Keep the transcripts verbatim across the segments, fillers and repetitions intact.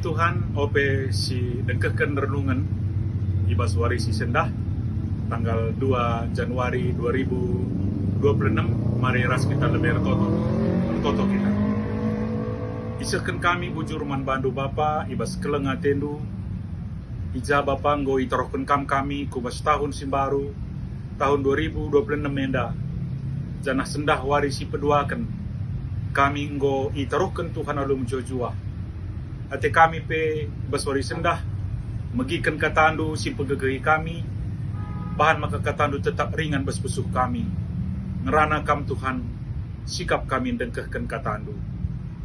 Tuhan, ope si dengkehken renungen i bas wari si sendah, tanggal dua Januari dua ribu dua puluh enam, mari ras kita lebe ertoto, ertoto kita. Isehken kami bujur man bandu Bapa i bas keleng atendu, i ja Bapa enggo iterohken Kam kami ku bas tahun si mbaru, tahun dua ribu dua puluh enam enda, janah sendah wari si peduaken, kami enggo iterohken Tuhan alu mejuah-juah. Ate kami pe bas wari sendah megiken katandu si mpegegehi kami, bahan maka katandu tetap ringan bas pusuh kami. Ngerana Kam Tuhan, sikap kami ndengkehken katandu.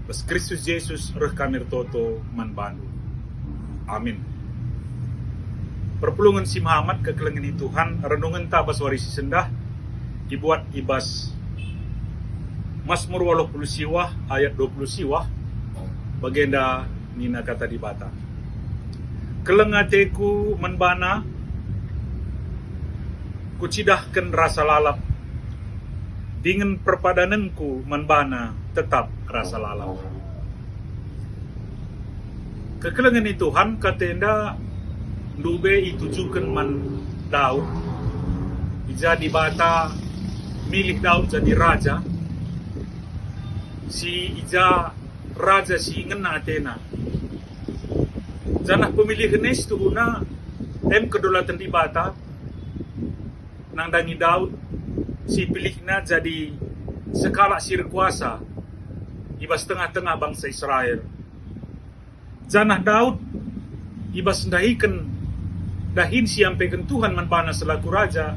Bas Kristus Jesus reh kami ertoto man bandu. Amin. Perpulungen si mehamat kekelengen Tuhan, renungenta bas wari si sendah ibuat i bas Masmur waluh puluh siwah ayat dua puluh siwah, bagenda nina kata Dibata, "Keleng ateku man bana, kucidahken rasa lalap, dingen perpadanenku man bana tetap rasa lalap." Kekelengen Tuhan, kata enda ndube itujuken man Daud. I ja Dibata milih Daud jadi raja, si i ja raja si ngena atena. Janah pemilihen e situhuna em kedaulaten Dibata nandangi Daud, si pilihna jadi sekalak si erkuasa i bas tengah-tengah bangsa Israel. Janah Daud, i bas ndahiken dahin si iampeken Tuhan man bana selaku raja,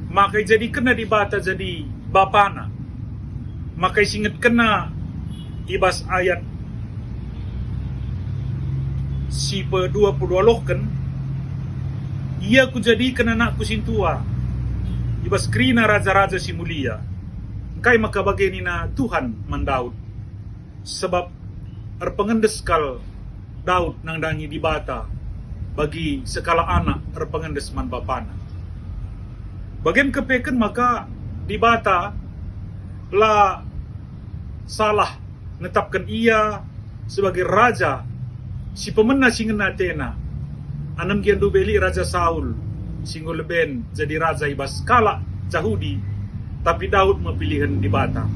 maka ijadikenna Dibata jadi bapana. Maka isingetkenna i bas ayat si pedua puluh waluhken, "Ia kujadiken anakku sintua i bas kerina raja-raja si mulia." Engkai maka bage nina Tuhan man Daud? Sebab erpengendes kal Daud nandangi Dibata bagi sekalak anak erpengendes man bapana. Bagen kepeken maka Dibata la salah netapken ia sebagai raja si pemena si ngena atena. Anem gia ndube lit Raja Saul si enggo leben jadi raja i bas kalak Jahudi, tapi Daud me pilihen Dibata.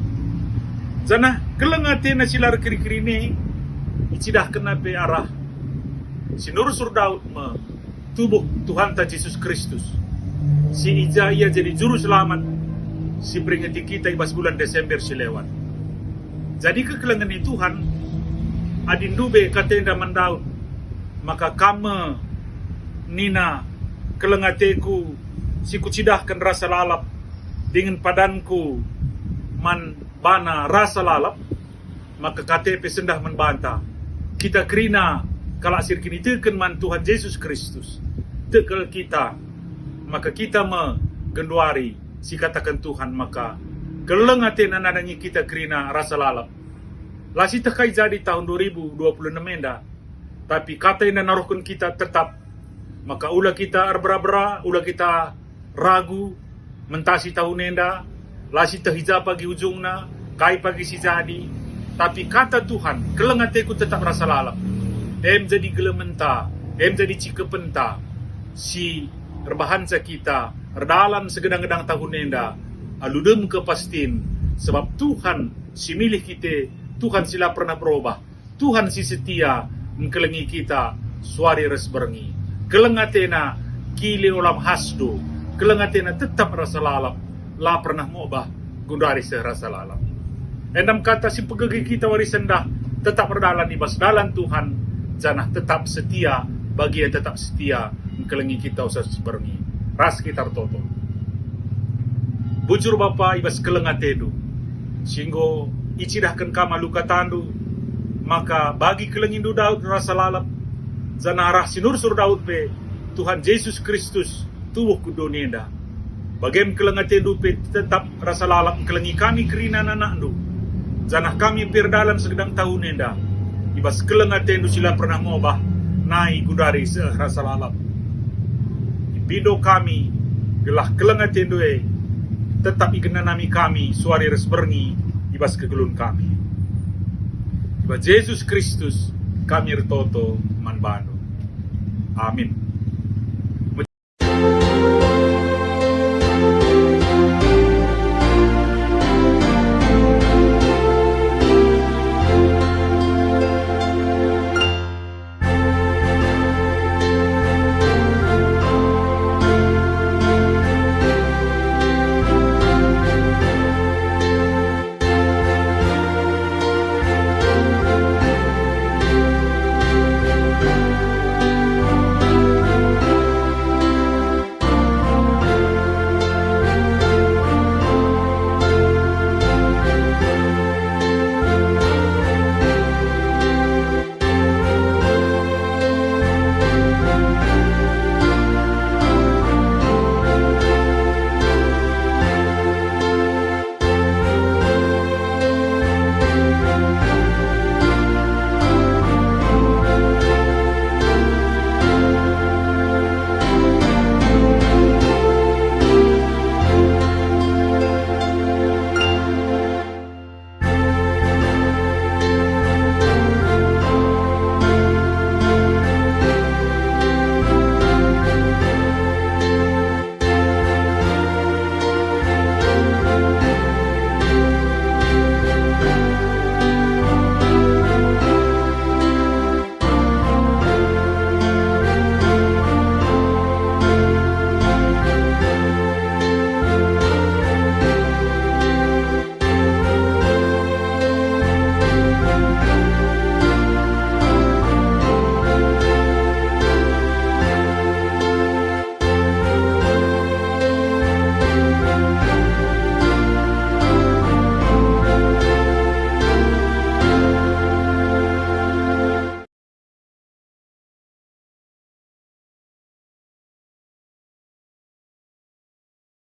Janah keleng atena si la erkeri-kerin e icidahkenna pe arah si nursur Daud me tubuh Tuhanta Jesus Kristus, si i ja Ia jadi Juru Selamat si peringeti kita i bas bulan Desember si lewat. Jadi kekelengen Tuhan, adi ndube kata enda man Daud, maka kam me nina, "Keleng ateku si kucidahken rasa lalap, dingen padanku man bana rasa lalap," maka kata e pe sendah man banta. Kita kerina kalak si erkiniteken man Tuhan Jesus Kristus, tek kal kita, maka kita me genduari si kataken Tuhan maka keleng atena nandangi kita kerina rasa lalap. La sieteh kai jadi tahun dua ribu dua puluh enam enda, tapi kata enda naruhken kita tetap. Maka ula kita erbera-bera, ula kita ragu mentasi tahun enda, la sieteh i ja pagi ujungna, kai pagi si jadi, tapi kata Tuhan, "Keleng ateku tetap rasa lalap." Em jadi gelementa, em jadi cikepenta si erbahanca kita erdalan segedang-gedang tahun enda alu dem kepastin, sebab Tuhan si milih kita, Tuhan si la pernah berubah, Tuhan si setia engkelengi kita suari ras berngi. Keleng atena kile ola mehasdo, keleng atena tetap rasa lalap, la pernah mobah, genduari seh rasa lalap. Enda me kata si mpegegeh kita wari sendah, tetap erdalan i bas dalan Tuhan, janah tetap setia, bagi Ia tetap setia engkelengi kita ola ras berngi. Ras kita ertoto. Bujur Bapa, i bas keleng atendu, si enggo icidahken Kam alu katandu, maka bagi kelengindu Daud rasa lalap, janah arah si nursur Daud pe Tuhan Jesus Kristus tubuh ku doni enda. Bage me keleng atendu pe tetap rasa lalap engkelengi kami kerina anak-anakndu, janah kami pe erdalan segedang tahun enda i bas keleng atendu si la pernah mobah, nai genduari seh rasa lalap. Ipindo kami, gelah keleng atendu e tetap igenanami kami suari ras berngi i bas kegeluhen kami. I bas Jesus Kristus, Kami ertoto man bandu. Amin.